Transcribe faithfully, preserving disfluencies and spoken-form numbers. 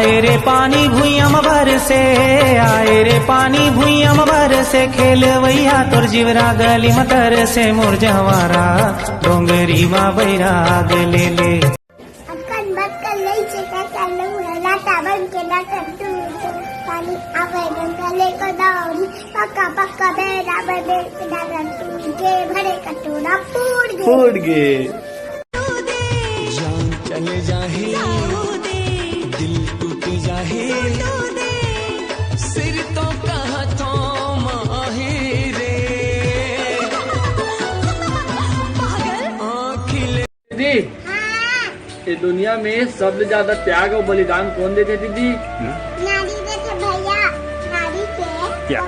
आए रे पानी भुइयां म बरसे, आए रे पानी भुइयां म बरसे, खेलवइया तोर जीवरा गली म तरसे, मोर जंवारा डोंगरी म बैराग ले ले। अक्कन बक्कन लई चेका कर लहू, लाटा बन के ना कर तू। पानी आवे गंगा ले को दौड़ी, पक्का पक्का बेरा बने ना कर तू। के भरे कटोरा फूट गए। फूट गए। जान चले जाही, दिल टूट जाही, सिर तो कहा तो माही रे। दीदी, ये दुनिया में सबले ज्यादा त्याग और बलिदान कौन देथे दीदी? नारी देथे भैया, नारी के। क्या?